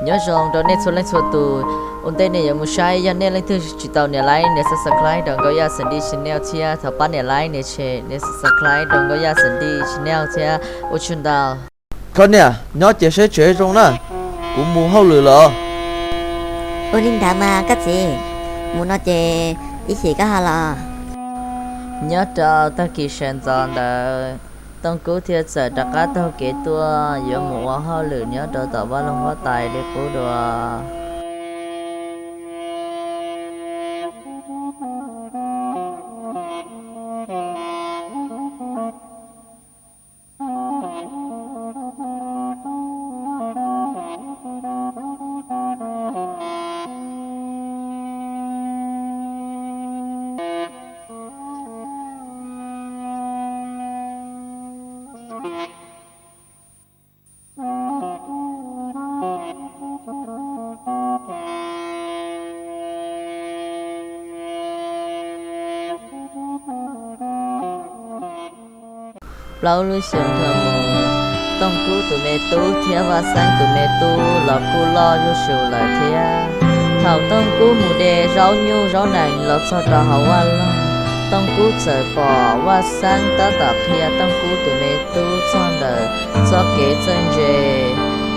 Nyob zoo rau nej txhua leej txhua tus, ua ntej nej yuav mus saib, yog nej leej twg tsis tau nias like, nias subscribe rau Nkauj Yaj Xeem Dij channel thiab thov pab nias like, nias share, nias subscribe rau Nkauj Yaj Xeem Dij channel thiab ua tsaug ntau. Koj niam, nyob ces saib tsev zoo na, kuv mus hauj lwm lawm. Ua li ntawd mas koj txiv, mus no ces ib chim koj ho los. Nyob rau tag kis sawv ntxov ntawd, Tooj Kub thiaj txawm rov qab taug kev tuaj yuav mus ua hauj lwm nyob rau tom vaj loog huab tais li qub dua. Plaub lub xyoo dhau mus, Tooj Kub tus me tub thiab Vaj Xeeb tus me tub los kuj loj zuj zus lawm thiab. Thaum Tooj Kub mus de zaub nyuj zaub nees los txog rau hauv vaj loog, Tooj Kub txawm pom Vaj Xeeb tab tom qhia Tooj Kub tus me tub txog ntawm txoj kev txawj ntse,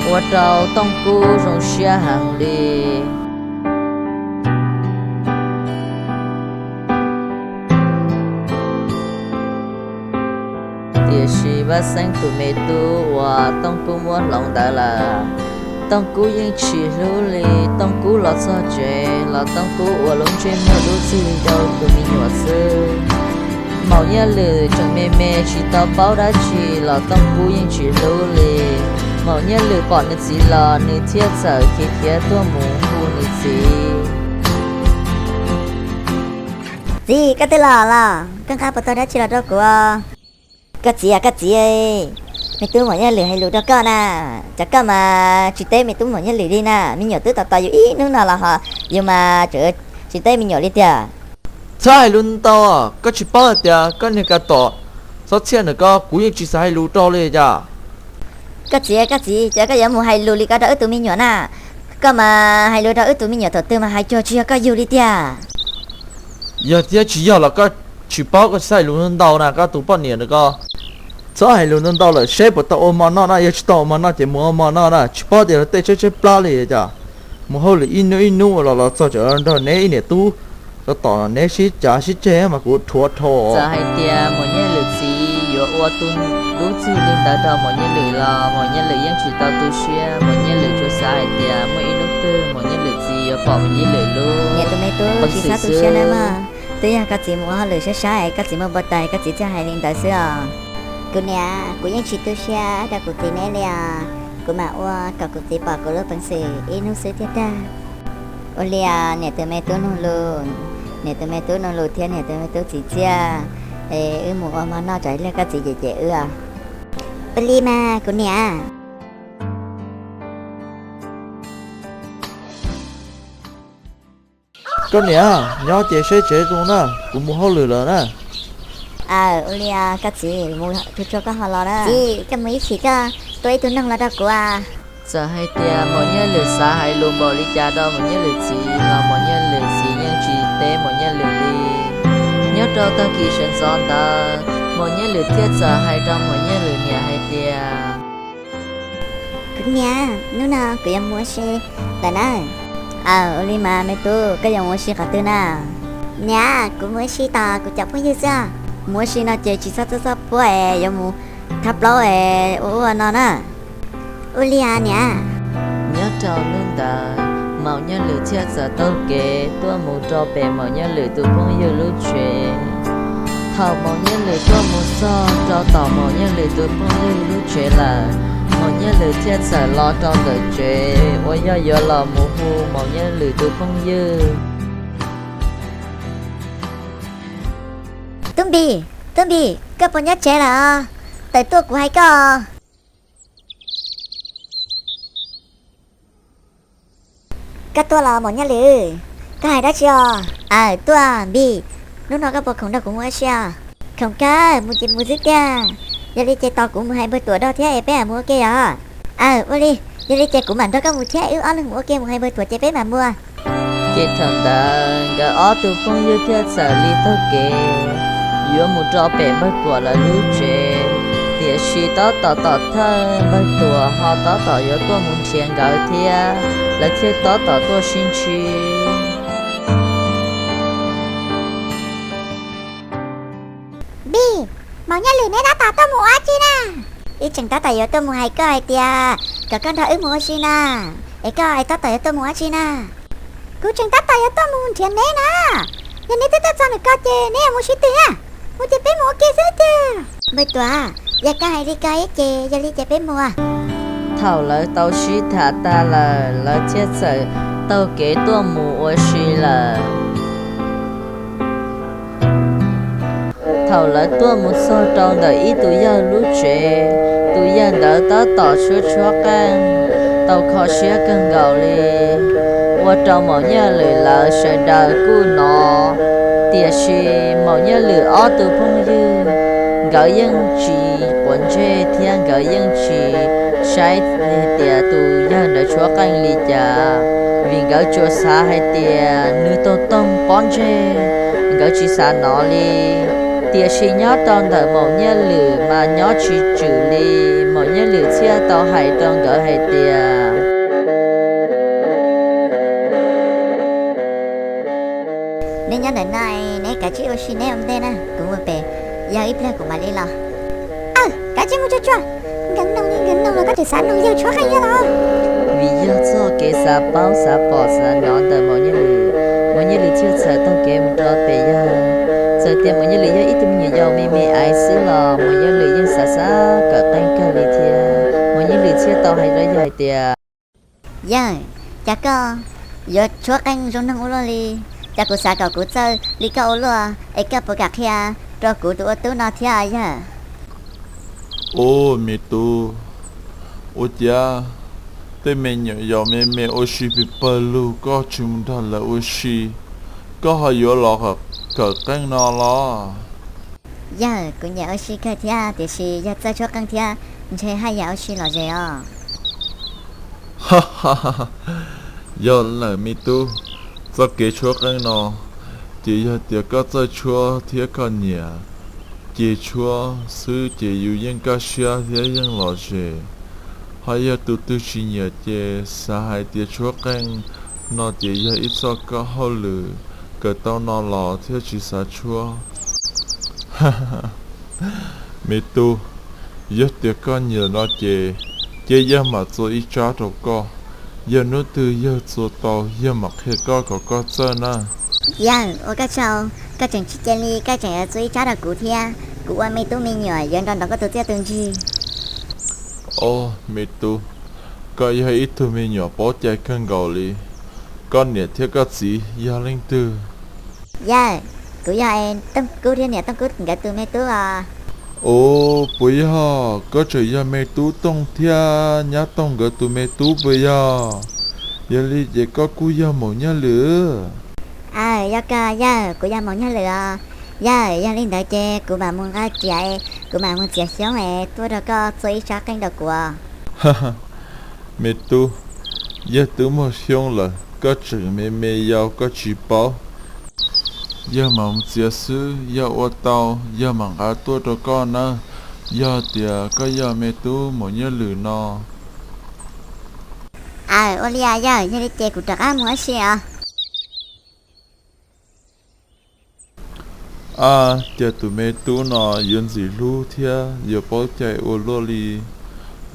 ua rau Tooj Kub zoo siab heev li. Tiam sis Vaj Xeeb tus me tub uas Tooj Kub muab hloov ntawd lawm, Tooj Kub yeej tsis hlub li. Tooj Kub los txog tsev los Tooj Kub ua lub ntsej muag dub txig rau tus me nyuam xwb. Maum Nyiaj Lwm tseem me me tsis tau paub dab tsi los Tooj Kub yeej tsis hlub li. Maum Nyiaj Lwm pom nws txiv los nws thiaj txawm khiav khiav tuaj mus hu nws txiv. Txiv, koj twb los los, koj nqa puas tau dab tsi los rau kuv? Koj txiv, koj txiv, me tub Maum Nyiaj Lwm hais lus rau koj na. Cas koj mas tsis teb me tub Maum Nyiaj Lwm li na? Me nyuam twb tos tos yus ib hnub no los ho yus mas tseem tsis teb me nyuam li tiag. Txhob hais lus ntau, koj tsis paub hais tias koj niag Kav Tom txhob txhiaj ntawm ko, kuv yeej tsis xav hais lus rau li cas. Koj txiv, koj txiv, cas koj yuav mus hais lus li ko rau wb tus me nyuam na? Koj mas hais lus rau wb tus me nyuam thaum twg mas hais cuag tsis yog koj yug li tiag. Yog thiab tsis yog los koj tsis paub, koj txhob hais lus ntau na, koj tus poj niam ntawm ko. Txhob hais lus ntau ntau lawm, seb puas tau ua hmo noj na, yog tsis tau ua hmo noj ces mus ua hmo noj na, tsis paub tias luag tej tshaib tshaib plab li cas. Mus hauj lwm ib hnub ib hnub los los txog tsev nrog neb ib niam tub, tau tom neb sib cav sib ceg mas kuv dhuav dhau. Txawm hais tias Maum Nyiaj Lwm txiv yuav ua tus dub txig li ntawd rau Maum Nyiaj Lwm los Maum Nyiaj Lwm yeej tsis tau tu siab. Maum Nyiaj Lwm tsuas xav hais tias muaj ib hnub twg Maum Nyiaj Lwm txiv yuav pom Maum Nyiaj Lwm lub niam tus me tub tsis txhob tu siab nawb mog. Twb yog koj txiv mus ua hauj lwm sab sab es koj txiv muaj npau taws koj txiv thiaj hais li ntawd xwb os. Kuv niam, kuv yeej tsis tu siab rau kuv txiv neb li os. Kuv mam ua kom kuv txiv pom kuv lub peev xwm ib hnub xwb thiaj tag. Ua li os niam tus me tub Nuj Lus, niam tus me tub Nuj Lus thiab niam tus me tub Txiv Txiaj, es wb mus ua hmo noj tsam ib pliag koj txiv cem cem wb os. Ua li mas kuv niam. Koj niam, nyob ces saib tsev zoo na, kuv mus hauj lwm lawm na. Aw, ua li koj txiv, mus tsuag tsuag koj ho los na. Txiv, koj mus ib chim koj tua ib tug noog los rau kuv. Txawm hais tias Maum Nyiaj Lwm xav hais lus npaum li cas rau Maum Nyiaj Lwm txiv los Maum Nyiaj Lwm txiv yeej tsis teb Maum Nyiaj Lwm li. Nyob rau tag kis sawv ntxov ntawd, Maum Nyiaj Lwm thiaj txawm hais rau Maum Nyiaj Lwm niam hais tias, Kuv niam, hnub no kuv yuav mus ua si lawm na. Aw, ua li mas me tub, koj yuav mus ua si qhov twg na? Niam, kuv mus ua si tom kuv cov phooj ywg xwb. Mus ua si no ces tsis txhob txob txob puab es yuav mus thab plaub es ua ua no na. Ua li niam. Nyob rau hnub ntawd, Maum Nyiaj Lwm thiaj txawm taug kev tuaj mus rau pem Maum Nyiaj Lwm tus phooj ywg lub tsev. Thaum Maum Nyiaj Lwm tuaj mus txog rau tom Maum Nyiaj Lwm tus phooj ywg lub tsev lawm, Maum Nyiaj Lwm thiaj txawm los rau ntawm tsev uas yog yuav los mus hu Maum Nyiaj Lwm tus phooj ywg. Tub Npis, Tub Npis, koj puas nyob tsev lawm? Tawm tuaj kuv hais koj. Koj tuaj los Maum Nyiaj Lwm? Koj hais dab tsi os? Aw, tuaj Npis, hnub no koj puas khoom nrog kuv mus ua si? Khoom kawg, mus ces mus xwb tiag. Yog li ces tos kuv mus hais npawg Tuam Dog thiab es peb mus ua ke yom. Aw, ua li, Yog li ces kuv mam nrog koj mus thiab, wb ob leeg mus ua ke mus hais npawg Tuam ces peb mam mus. Ces thaum ntawd nkawd ob tug phooj ywg thiaj txawm li taug kev yuav mus rau pem npawg Tuam lawv lub tsev. Tiam sis tab tom tom thawj npawg Tuam ho tab tom yuav tuaj mus nrhiav nkawd thiab, lawv thiaj tab tom tuaj sib ntsib. Npig, maum Nyiaj Lwm neb tab tom tuaj mus ua tsi na? Wb tseem tab tom yuav tuaj mus hais koj hais tias kom koj nrog wb mus ua si na, es koj es tab tom yuav tuaj mus ua tsi na? Kuv tseem tab tom yuav tuaj mus nrhiav neb na. Yog neb twb tuaj txog ntawm ko ces neb yuav mus sib twg na? Mus ces peb mus ua ke xwb tiag. Npawg Tuam, yog koj hais li ko ib ces yog li ces peb mus. Thaum lawv tau sib tham tag lawm, lawv thiaj txawm taug kev tuaj mus ua si lawm. Thaum lawv tuaj mus txog rau ntawm ib tug yawg lub tsev, tus yawg ntawd tab tom tshuab tshuab qeej, tau kho siab kawg nkaus li, ua rau maum Nyiaj Lwm lawv sawv daws kuj hnov. Tiam sis maum Nyiaj Lwm ob tug phooj ywg, nkawd yeej tsis quav ntsej thiab nkawd yeej tsis saib tias tus yawg ntawd tshuab qeej li cas, vim nkawd tsuas xav hais tias nws taug toog pob ntseg, nkawd tsis xav hnov li. Tiam sis nyob rau ntawm maum Nyiaj Lwm mas nyob tsis tswm li, maum Nyiaj Lwm thiaj tau hais rau nkawd hais tias, neb nyob ntawm no, neb kav tsij ua si neb ua ntej na, kuv mus pem, yog ib pliag kuv mam li los. Aw, kav tsij mus tsuag tsuag, nkawd noog li nkawd noog los koj tseem xav noog yawg tshuab qeej yog los? Vim yog txoj kev xav paub xav pom xav hnov ntawm maum Nyiaj Lwm, maum Nyiaj Lwm thiaj txawm taug kev mus rau pem yawg. Txawm tias maum Nyiaj Lwm yog ib tug me nyuam yaus me me aiv xwb los maum Nyiaj Lwm yeej xav xav kawm qeej kawg li thiab. Maum Nyiaj Lwm thiaj tau hais rau yawg hais tias, yawg, cas koj yuav tshuab qeej zoo noog ua luaj li? Cas kuv xav kom kuv txawj li koj ua luaj, es koj puas kam qhia rau kuv tus ua tub no thiab yawg? Ub, me tub, ua cas tej me nyuam yaus me me ua si pes pawg lug koj tsis mus nrog lawv ua si, koj ho yuav los kawm qeej no los? Yawg, kuv nyiam ua si kawg thiab, tiam sis yog txawj tshuab qeej thiab ntshe haj yam ua si lom zem os. Yog lawm me tub, txoj kev tshuab qeej no ces yog tias koj txawj tshuab thiab koj nyiam, ces tshuab xwb ces yus yeej kaj siab thiab yeej lom zem. Ho yog tus twg tsis nyiam ces xav hais tias tshuab qeej no ces yog ib txoj koj hauj lwm, kawm tau no los thiaj tsis xav tshuab. Me tub, yog tias koj nyiam no ces cia yawg mam txua ib tsab rau koj. Yog hnub twg yawg txua tau yawg mam qhia koj kom koj txawj na. Yawg, ua koj tsaug, koj tseem tsis cia li koj tseem yuav txua ib tsab rau kuv thiab, kuv ua me tub me nyuam yuav nrog nrog koj tus txiaj tus ntsig. Ob, me tub, koj yog ib tug me nyuam paub cai kawg nkaus li. Koj niam thiab koj txiv yog leej twg? Yawg, kuv yog Tooj Kub thiab niam Tooj Kub nkawd tus me tub os. Ub, puas yog koj tseem yog me tub Tooj thiab nyab Tooj nkawd tus me tub puas yog? Yog li ces koj kuj yog maum Nyiaj Lwm. Aw, yog kawg yawg, kuv yog maum Nyiaj Lwm os. Yawg, yog li ntawd ces kuv mam mus nqa riam, kuv mam mus txiav xyoob es tuaj rau koj txua ib tsab qeej rau kuv. Me tub, yawg twb muaj xyoob lawm, koj tseem me me yau koj tsis paub. Yawg mam mus txiav xwb, yog ua tau yawg mam nqa tuaj rau koj nawb. Yog tias koj yog me tub maum Nyiaj Lwm no. Aw, ua li yawg, yog li ces kuv rov qab mus ua si os. Ab, cas tus me tub no yuav ntxim hlub thiab yuav paub cai ua luaj li.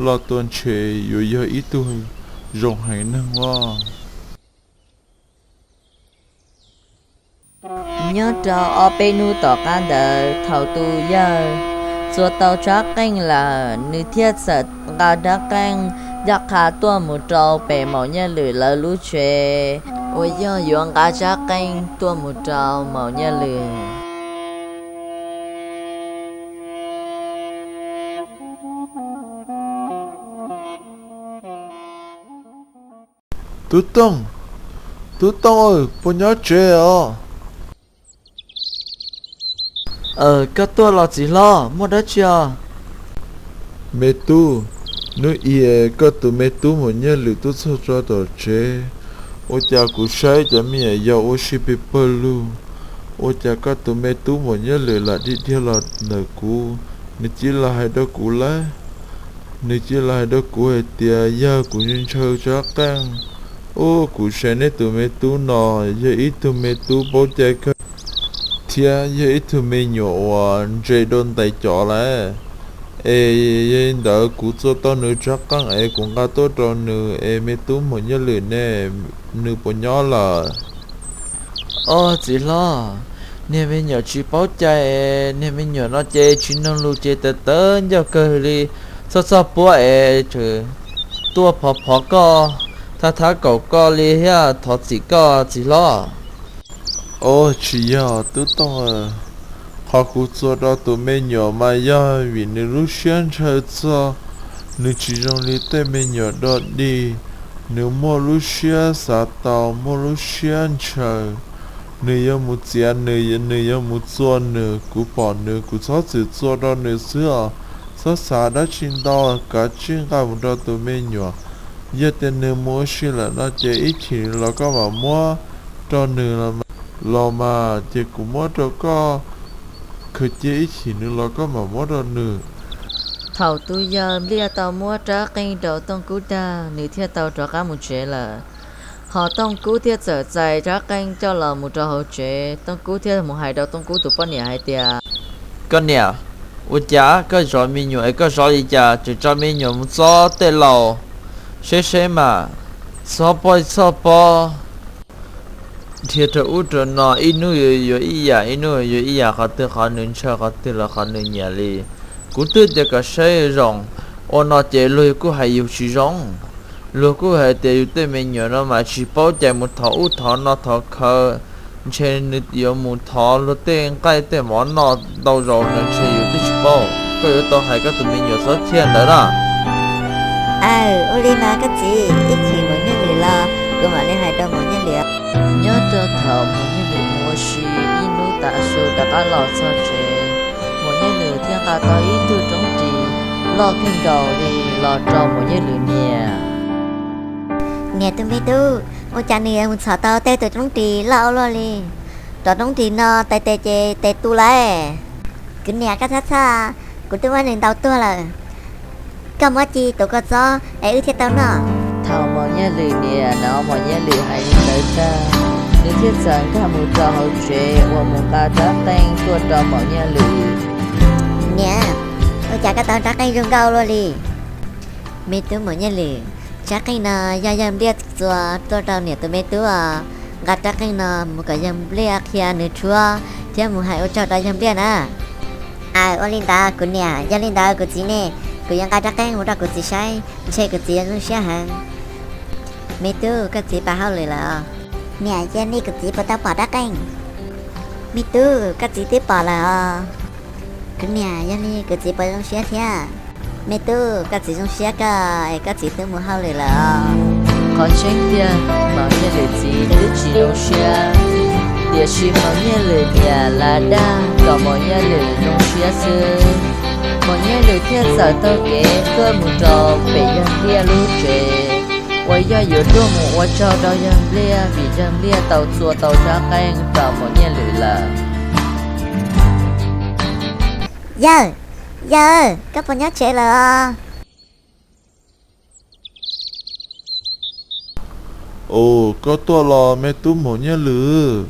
Loj tuaj ntshe yuav yog ib tug zoo heev neeg os. Nyob rau ob peb hnub tom qab ntawd, thaum tus yawg txua tau tsab qeej lawm, nws thiaj txawm nqa rab qeej ncaj qha tuaj mus rau pem maum Nyiaj Lwm lawv lub tsev, uas yog yuav nqa tsab qeej tuaj mus rau maum Nyiaj Lwm. Tub Tooj, Tub Tooj, puas nyob tsev os? Koj tuaj los txiv hlob, muaj dab tsi os? Me tub, Hnub ib koj tus me tub Maum Nyiaj Lwm twb txog rau tom tsev, ua cas kuv saib cov me nyuam yaus ua si pes pawg lug, ua cas koj tus me tub Maum Nyiaj Lwm lam dhia dhia los ntawm kuv, nws cia li hais rau kuv lawm. Nws cia li hais rau kuv hais tias yog kuv ntshaw rab qeej, ub, kuv saib neb tus me tub no yog ib tug me tub paub cai kawg thiab yog ib tug me nyuam uas ntse dua ntais cov lawm. Es yog li ntawd kuv txua tau nws rab qeej es kuv nqa tuaj rau nws es me tub Maum Nyiaj Lwm ne, nws puas nyob lawm? Ob, txiv hlob, niag me nyuam tsis paub cai, niag me nyuam no ces tsis mloog lus ces tawv tawv ncauj kawg li, txog txog puab es tuaj phov phov koj, thab thab kaum koj li thiab thov txim koj txiv hlob. Ob, tsis yog tub Tooj, qhov kuv txua rau tus me nyuam mas yog vim nws lub siab ntshaw txog, nws tsis zoo li tej me nyuam dog dig, nws muaj lub siab xav tau, muaj lub siab ntshaw. Nws yuav mus txiav nws, nws yuav mus txua nws, kuv pom nws kuv txhob txwm txua rau nws xwb os. Txhob xav dab tsi ntau, kav tsij nqa mus rau tus me nyuam. Yog tias nws mus ua si lawm no ces ib chim los koj mam muab rau nws los mas, ces kuv muab rau koj, khaws cia ib chim nws los koj mam muab rau nws. Thaum tus yawg Npliaj tau muab rab qeej rau Tooj Kub tag, nws thiaj tau rov qab mus tsev lawm. Ho Tooj Kub thiaj txawm txais rab qeej coj los mus rau hauv tsev. Tooj Kub thiaj mus hais rau Tooj Kub tus poj niam hais tias, koj niam, ua cas koj zov me nyuam es koj zov li cas, tseem tso me nyuam mus txob tej laus seb seb mas, txhob pob txhob pob. Dhia rau ub rau no, ib hnub yuav ib yam, ib hnub yuav ib yam, qhov twg qhov nws ntshaw, qhov twg los qhov nws nyiam li. Kuv twb tias kom saib zoo, ua no ces luag kuj hais yus tsis zoo. Luag kuj hais tias yus tej me nyuam no mas tsis paub cai, mus thov ub thov no thov khaw, ntshe nws yuav mus thov luag tej nqaij tej mov noj ntau zaus no ntshe yus twb tsis paub. Koj yuav tau hais koj tus me nyuam txhob thiaj ntawd na. Aw, ua li mas koj txiv, ib chim Maum Nyiaj Lwm los kuv mam li hais rau Maum Nyiaj Lwm. Nyob rau thaum Maum Nyiaj Lwm mus ua si ib hnub tav su rov qab los txog tsev, Maum Nyiaj Lwm thiaj nqa tau ib tug roob ris loj kawg nkaus li los rau Maum Nyiaj Lwm niam. Niam tus me tub, ua cas nws yuav mus txhom tau tej tus roob ris loj ua luaj li? Cov roob ris no tes tes ces tes tu lawm. Kuv niam, koj txhob txhawj, kuv twb muab nws ntaus tuag lawm. Koj muab ci tuav kua txob es wb thiaj tau noj. Thaum Maum Nyiaj Lwm niam hnov Maum Nyiaj Lwm hais li ntawd tag, nws thiaj txawm nkag mus rau hauv tsev uas mus nqa rab qeej tuaj rau Maum Nyiaj Lwm. Niam, ua cas koj tau rab qeej zoo nkauj luaj li? Me tub Maum Nyiaj Lwm, rab qeej no yog yawg Npliaj txua tuaj rau niam tus me tub os. Nqa rab qeej no mus kom yawg Npliaj qhia nws tshuab thiab mus hais ua tsaug rau yawg Npliaj na. Aw, ua li ntawd kuv niam, yog li ntawd kuv txiv ne, kuv yuav nqa rab qeej mus rau kuv txiv saib, ntshe kuv txiv yuav zoo siab heev. Me tub, koj txiv pab hauj lwm lawm os. Niam, yog li kuv txiv puas tau pom rab qeej? Me tub, koj txiv twb pom lawm os. Kuv niam, yog li kuv txiv puas zoo siab thiab? Me tub, koj txiv zoo siab koj es koj txiv twb mus hauj lwm lawm os. Qhov tseeb tiag, Maum Nyiaj Lwm txiv twb tsis zoo siab, tiam sis Maum Nyiaj Lwm niam la dag kom Maum Nyiaj Lwm zoo siab xwb. Maum Nyiaj Lwm thiaj txawm taug kev tuaj mus rau pem yawg Npliaj lub tsev, uas yog yuav tuaj mus ua tsaug rau yawg Npliaj vim yawg Npliaj tau txua tau rab qeej rau Maum Nyiaj Lwm lawm. Yawg, yawg, koj puas nyob tsev lawm os? Ua, koj tuaj los me tub Maum Nyiaj Lwm?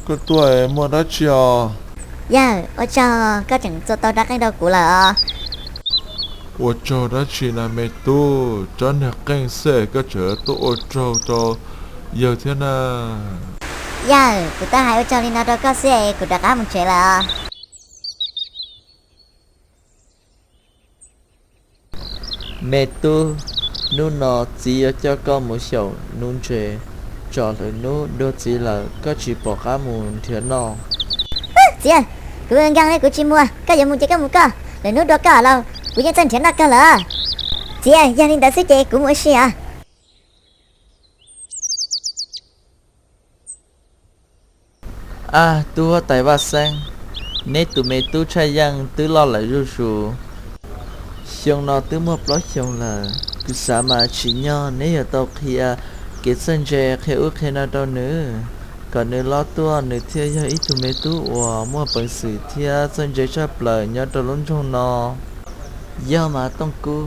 Koj tuaj muaj dab tsi os? Yawg, ua tsaug koj tseem txua tau rab qeej rau kuv lawm os. Ua tsaug dab tsi na me tub, rab niag qeej xwb koj tseem tuaj ua tsaug rau yawg thiab na. Yawg, kuv twb hais ua tsaug li no rau koj xwb es kuv rov qab mus tsev lawm os. Me tub, hnub no txiv yuav coj koj mus xyaum nuv ntses tso, lwm hnub dua txiv lawm koj tsis pom qab mus nrhiav noj. Txiv, kuv nkees li kuv tsis mus, koj yuav mus ces koj mus koj, lwm hnub dua koj los kuv yeej txawj nrhiav noj kawg lawm. Txiv, yog li ntawd xwb ces kuv mus ua si os. Ab, tub huab tais Vaj Xeeb, neb tus me tub Tshaj Yeej twb loj lawm zuj zus, Xyoo no twb muaj plaub xyoo lawm, kuv xav mas tsim nyog neb yuav tau qhia kev txawj ntse qhia ub qhia no rau nws, kom nws loj tuaj nws thiaj yog ib tug me tub uas muaj peev xwm thiab txawj ntse tshaj plaws nyob rau lub nroog no. Yog mas Tooj Kub,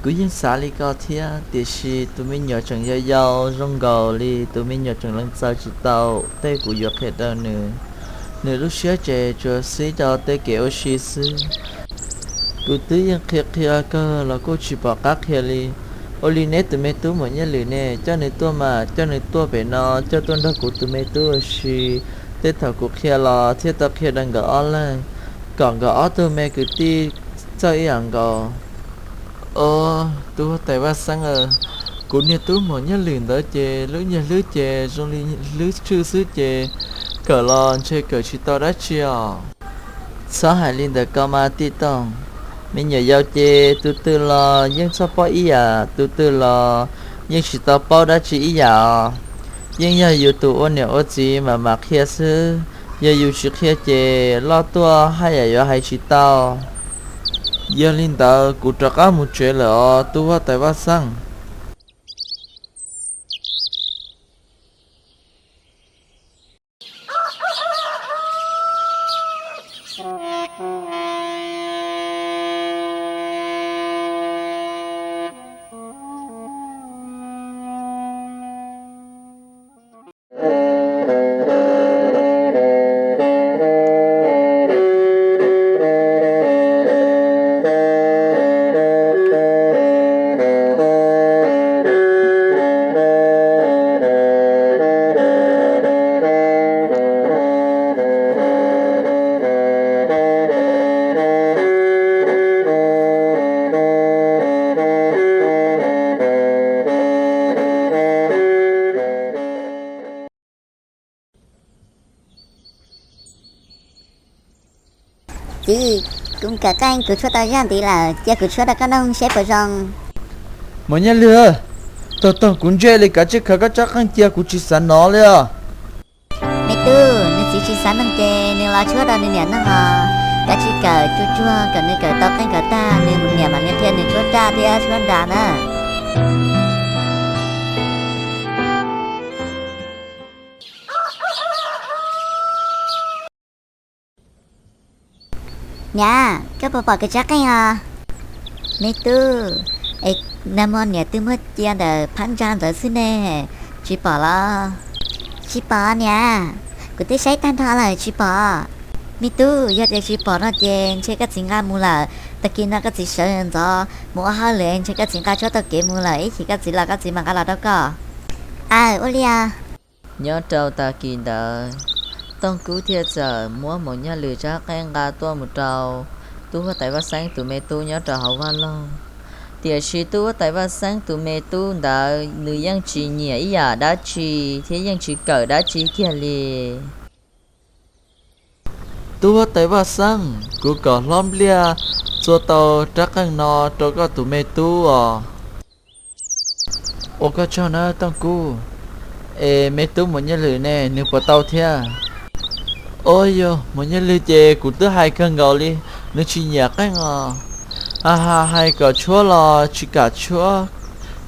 kuv yeej xav li ko thiab, tiam sis tus me nyuam tseem yau yau zoo nkaus li tus me nyuam tseem lees txais tsis tau tej kuv yuav qhia rau nws. Nws lub siab ces tsuas xib rau tej kev ua si xwb. Kuv twb yeej qhia qhia kawg los kuj tsis pom qab qhia li. Ua li neb tus me tub Maum Nyiaj Lwm ne, coj nws tuaj mas, coj nws tuaj pem no, coj tuaj nrog kuv tus me tub ua si. Tej thaum kuv qhia los thiaj tau qhia rau nkawd ob leeg, kom nkawd ob tug me kwv tij txawj ib yam nkaus. Os, tub huab tais Vaj Xeeb, kuv niag tub Maum Nyiaj Lwm ntawd ces lub nyiaj hlwb ces zoo li hlwb tshwj xwb ces kawm los ntshe kawm tsis tau dab tsi os. Txhob hais li ntawd ko mas tij Tooj. Me nyuam yaus ces tus twg los yeej txhob paub ib yam, tus twg los yeej tsis tau paub dab tsi ib yam os. Yeej yog yus tus ua niam ua txiv mam mam qhia xwb, yog yus tsis qhia ces loj tuaj haj yam yuav hais tsis tau. Yog li ntawd kuv rov qab mus tsev lawm os tub huab tais Vaj Xeeb. Txiv, kuv kawm qeej kuv tshuab tau zaj ntiv lawm, cia kuv tshuab rau koj noog seb puas zoo. Maum Nyiaj Lwm, taug taug kuv ntsej li, kav tsij khaws koj rab qeej cia, kuv tsis xav hnov li os. Me tub, nws txiv tsis xav noog ces nws los tshuab rau nws niam noog os. Kav tsij kawm tsuag tsuag kom nws kawm tau qeej kom tag nws niam mam li qhia nws tshuab raj thiab tshuab nra na. Niam, koj puas pom kuv rab qeej os? Me tub, es nag hmo niam twb muab cia ntawm phab ntsa ntawd xwb ne, tsis pom los? Tsis pom niam, kuv twb saib tag nrho lawm tsis pom. Me tub, yog tias tsis pom no ces ntshe koj txiv nqa mus lawm, tag kis no koj txiv sawv ntxov mus ua hauj lwm ntshe koj txiv nqa tshuab taug kev mus lawm, ib chim koj txiv los koj txiv mam nqa los rau koj. Aw, ua li os. Nyob rau tag kis ntawd, Tooj Kub thiaj txawm muab Maum Nyiaj Lwm rab qeej nqa tuaj mus rau tub huab tais Vaj Xeeb tus me tub nyob rau hauv vaj loog. Tiam sis tub huab tais Vaj Xeeb tus me tub ntawd nws yeej tsis nyiam ib yam dab tsi thiab yeej tsis kawm dab tsi kiag li. Tub huab tais Vaj Xeeb, kuv kom hlob Npliaj txua tau rab qeej no rau koj tus me tub os. Ua koj tsaug na Tooj Kub. Es me tub Maum Nyiaj Lwm ne, nws puas tau thiab? Os, yog Maum Nyiaj Lwm ces kuv twb hais kawg nkaus li, nws tsis nyiam qeej os. Ha ha, hais kom tshuab los tsis kam tshuab,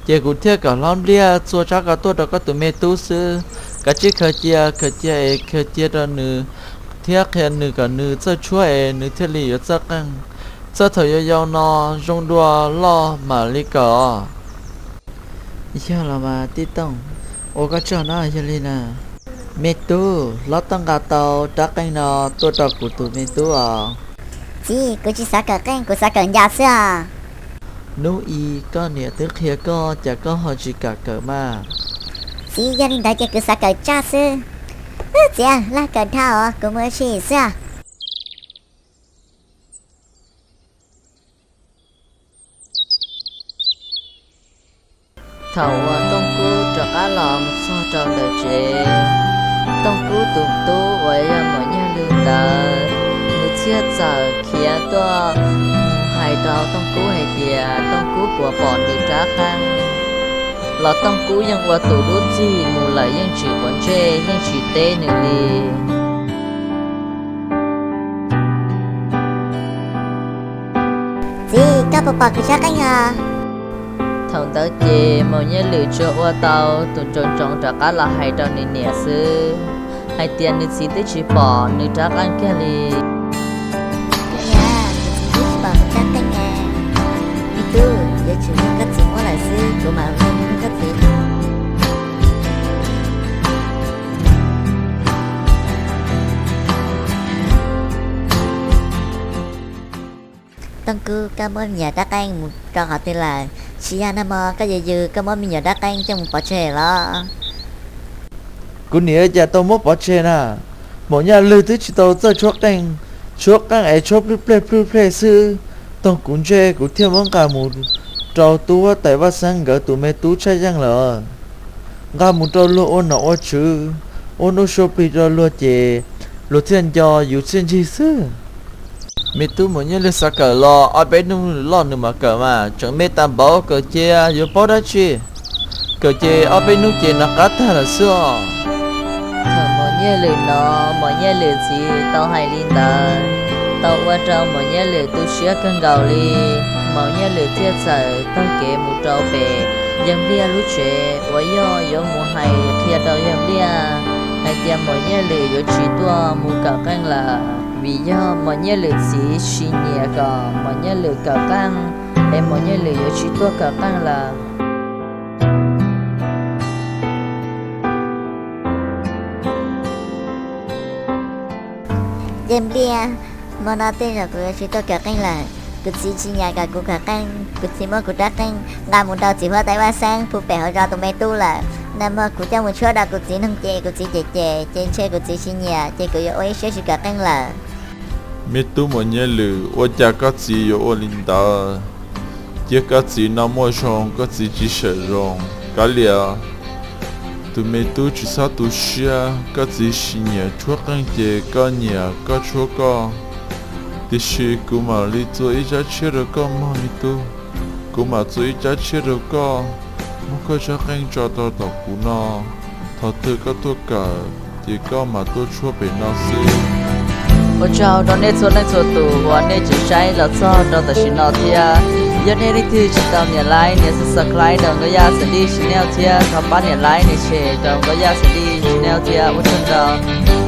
ces kuv thiaj kom hlob Npliaj txua rab ko tuaj rau koj tus me tub xwb. Kav tsij khaws cia, khaws cia es khaws cia rau nws thiab qhia nws kom nws txawj tshuab es nws thiaj li yuav txawj qeej. Txawj thaum yau yau no zoo dua loj mam li kawm os. Yog los mas tij Tooj, ua koj tsaug na, yog li na. Me tub, hlob Tooj nqa tau rab qeej no tuaj rau kuv tus me tub os. Txiv, kuv tsis xav kawm qeej, kuv xav kawm ncas xwb os. Hnub i koj niam twb qhia koj, cas koj ho tsis kam kawm mas? Txiv, yog li ntawd ces kuv xav kawm tsaj xwb. Wb txiv, laj kawm dhau os, kuv mus ua si xwb os. Thaum uas Tooj Kub rov qab los mus txog rau ntawm tsev, Tooj Kub tus tub uas yog Maum Nyiaj Lwm ntawd, nws thiaj txawm khiav tuaj mus hais rau Tooj Kub hais tias Tooj Kub puas pom nws rab qeej, los Tooj Kub yeej ua tus dub txig mus lawm yeej tsis quav ntsej yeej tsis teb nws li. Txiv, Koj puas pom kuv rab qeej os? Thaum ntawd ces Maum Nyiaj Lwm tsuas ua tau tus ntsoov ntsoov rov qab los hais rau nws niam xwb, hais tias nws txiv twb tsis pom nws rab qeej kiag li. Niam, kuv txiv twb tsis pom kuv rab qeej. Me tub, yuav tsum yog koj txiv muab lawm xwb, kuv mam li muab koj txiv. Tooj Kub, koj muab me nyuam rab qeej mus rau qhov twg lawm? Tsis yog nag hmo koj yws yws koj muab me nyuam rab qeej coj mus pov tseg los? Kuv niam cas tau muab pov tseg na? Maum Nyiaj Lwm twb tsis tau txawj tshuab qeej, tshuab qeej es tshuab plwj plej plwj plej xwb. Tooj, kuv ntsej kuv thiaj muab nqa mus rau tub huab tais Vaj Xeeb nkawd tus me tub tshaj yeej lawm. Nqa mus rau luag ua nom ua tswv, ua nuj sua plig rau luag ces luag thiaj nco yus txiaj ntsig xwb. Me tub, Maum Nyiaj Lwm xav kawm los ob peb hnub loj nws mam kawm mas, tseem me tag npaum kawm ces yuav paub dab tsi. Kawm ces ob peb hnub ces nov qab tag lawm xwb os. Thaum Maum Nyiaj Lwm hnov Maum Nyiaj Lwm txiv tau hais li ntawd, tau ua rau Maum Nyiaj Lwm tu siab kawg nkaus li. Maum Nyiaj Lwm thiaj txawm taug kev mus rau pem Yawg Npliaj lub tsev uas yog yuav mus hais qhia rau Yawg Npliaj hais tias Maum Nyiaj Lwm yuav tsis tuaj mus kawm qeej lawm, vim yog Maum Nyiaj Lwm txiv tsis nyiam kom Maum Nyiaj Lwm kawm qeej, es Maum Nyiaj Lwm yuav tsis tuaj kawm qeej lawm. Yawg Npliaj, hmo no tej zaum kuv yuav tsis tuaj kawm qeej lawm. Kuv txiv tsis nyiam kom kuv kawm qeej, kuv txiv muab kuv rab qeej nqa mus rau txiv huab tais Vaj Xeeb pub pem hauv zos tus me tub lawm. Nag hmo kuv coj mus tshuab rau kuv txiv noog ces kuv txiv cem cem, ces ntshe kuv txiv tsis nyiam ces kuv yuav ua ib siab tsis kawm qeej lawm. Me tub, Maum Nyiaj Lwm, ua cas koj txiv yuav ua li ntawd? Cia koj txiv no muaj zoo, koj txiv tsis seem zoo. Kav liam, tus me tub tsis txhob tu siab, koj txiv tsis nyiam tshuab qeej ces koj nyiam koj tshuab koj. Tiam sis kuv mam li txua ib tsab tshiab rau koj mog me tub. Kuv mam txua ib tsab tshiab rau koj, muab koj tshuab qeej tso rau tom kuv no. Thaum twg koj tuaj kawm ces koj mam tuaj tshuab pem no xwb. Ua tsaug rau nej txhua leej txhua tus uas nej tseem saib los txog rau tam sim no thiab. Yog nej leej twg tsis tau nias like nias subscribe rau Nkauj Yaj Xav Dij channel thiab thov pab nias like nias share rau Nkauj Yaj Xav Dij channel thiab. Ua tsaug ntau.